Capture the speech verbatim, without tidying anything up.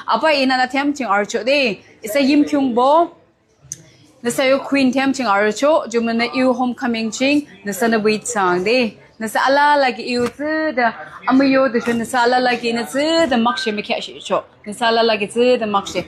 Aba, inü nü thiyam ching arüchoh de, isa Yimkhiungbo, nüsa yo queen thiyam ching arüchoh. Jumonü I homecoming ching nüsanü wait thsang de, nüsa alala ki I tsüde, amüyu tüsho nüsa alala ki inü tsüde makshe mükheahshihchoh, nüsa alala ki tsüde makshe.